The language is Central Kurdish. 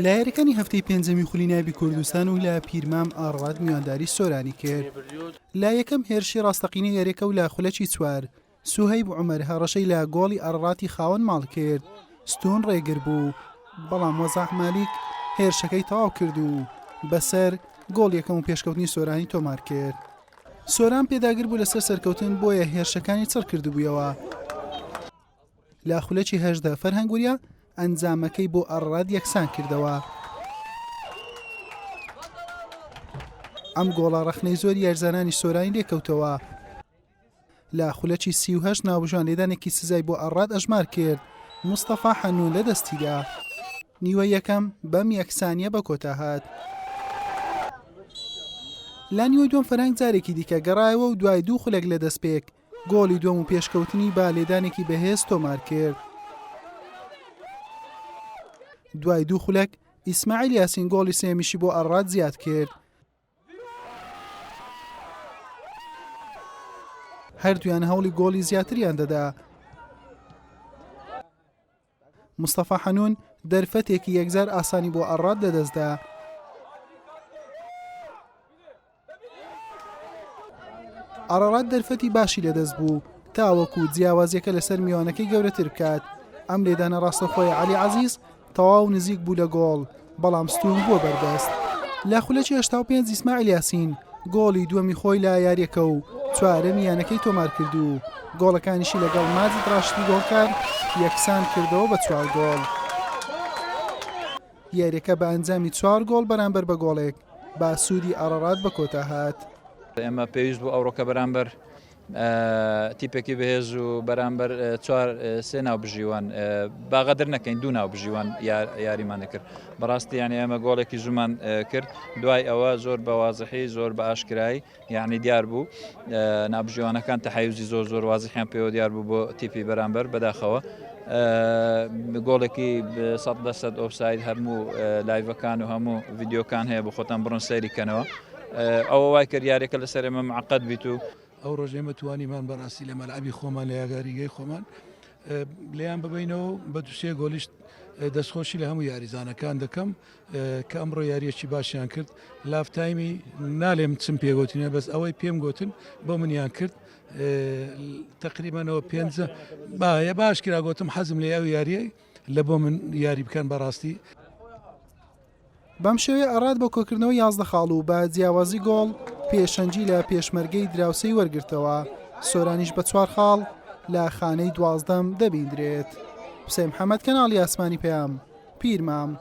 لە یاریەکانی هەفتەی پێنجەمی خولی نایابی کوردستان و لە پیرمام ئاڕات میوانداری سۆرانی کرد. لە یەکەم هێرشی ڕاستەقینەی یاریەکە و لە خولەکی چوار سوهەیب عومەر هەڕەشەی لە گۆڵی ئاڕاتی خاوەن ماڵ کرد، ستوون ڕێگر بوو، بەڵام وەزاح مالیک هێرشەکەی تەواو کرد و بەسەر گۆڵ یەکەم و پێشکەوتنی سۆرانی تۆمار کرد. سۆران پێداگر بوو لەسەر سەرکەوتن بۆیە هێرشەکانی چڕ کردبوویەوە. لە خولەکی 18 فەرهەنگ وریا ئەنجامەکەی بۆ ئەڕراد یەکسان کردەوە. ئەم گۆڵە ڕەخنەی زۆری یاریزانانی سۆرانی لێکەوتەوە. لە خولەکی 38 ناوبژیوان لێدانێکی سزای بۆ ئەڕراد ئەژمار کرد، مستەفا حەنون لە دەستیدا. نیوەی یەکەم بەم یەکسانیە بە کۆتا هات. لە نیوەی دووەم فەرهەنگ جارێکی دیکە گەڕایەوە و دوای دوو خولەک لە دەستپێک گۆڵی دووەم و پێشکەوتنی بە لێدانێکی بەهێز تۆمارکرد. دوای دوو خولەک ئیسماعیل یاسین گۆڵی سێیەمیشی بۆ ئەڕاد زیاد کرد. هەردوویان هەوڵی گۆڵی زیاتریان دەدا. مستەفا حەنوون دەرفەتێکی یەکجار ئاسانی بۆ ئەڕاد لەدەستدا. ئارارات دەرفەتی باشی لەدەست بوو تاوەکو جیاوازیەکە لەسەر میوانەکەی گەورەتر بکات ئەم لێدانە ڕاستەخۆی علی عزیز تەواو نزیک بوو لە گۆڵ بەڵام ستون بووە بەربەست لە خولەکی 85 ئیسماعیل یاسین گۆڵی دووەمی خۆی لە یاریەکە و چوارەمی یانەکەی تۆمار کرد و گۆڵەکانیشی لەگەڵ ماجد ڕاشدی گۆڵکار یەکسان کردەوە بە چوار گۆڵ. یاریەکە بە ئەنجامی چوار گۆڵ بەرامبەر بە گۆڵێک بە سوودی ئارارات بە کۆتا هات. ئێمە پێویست بوو ئەوڕۆکە بەرامبەر تیپێکی بەهێز و بەرامبەر چوار سێ ناوبژیوان باغەدر نەکەین دوو ناوبژیوان یاریمان دەکرد بەڕاستی یعنی ئێمە گۆڵێکی زوومان کرد دوای ئەوە زۆر بە وازحی زۆر بە ئاشکرایی یعنی دیار بوو ناوبژیوانەکان تەحەیوزی زۆر زۆر وازحیان پێوە دیار بوو بۆ تیپی بەرامبەر بەداخەوە گۆڵێکی سە لە سەد ئۆفساید هەموو live ەکان و هەموو ڤیددیوکان هەیە بۆ خۆتان بڕن سەیری کەنەوە ئەوە وای کرد یاریەکە لەسەر ئێمە معقد بیت و ئەو ڕۆژ ئێمە توانیمان بەڕاستی لە مەلعەبی خۆمان لە یاگاریگەی خۆمان لێیان ببینەوە بە دوسێ گۆلیش دەستخۆشی لە هەموو یاریزانەکان دەکەم کە ئەمڕۆ یاریەکی باشیان کرد لاف تایمی نالێم چم پێگوتنە بەس ئەوەی پێم گوتن بۆ منیان کرد تقریبانەوە پێنج باە باش کرا گوتم حەزم لێ ئەو یاریە لە بۆ من یاری بکەن بەڕاستی. بەم شێوەیە ئەڕاد بە کۆکردنەوەی 11 خاڵ و بە جیاوازی گۆڵ پێشەنگی لە پێشمەرگەی دراوسێی وەرگرتەوە، سۆرانیش بە چوار خاڵ لە خانەی دوازدەم دەبیندرێت. حوسێن محەمەد، کەناڵی ئاسمانی پەیام، پیرمام.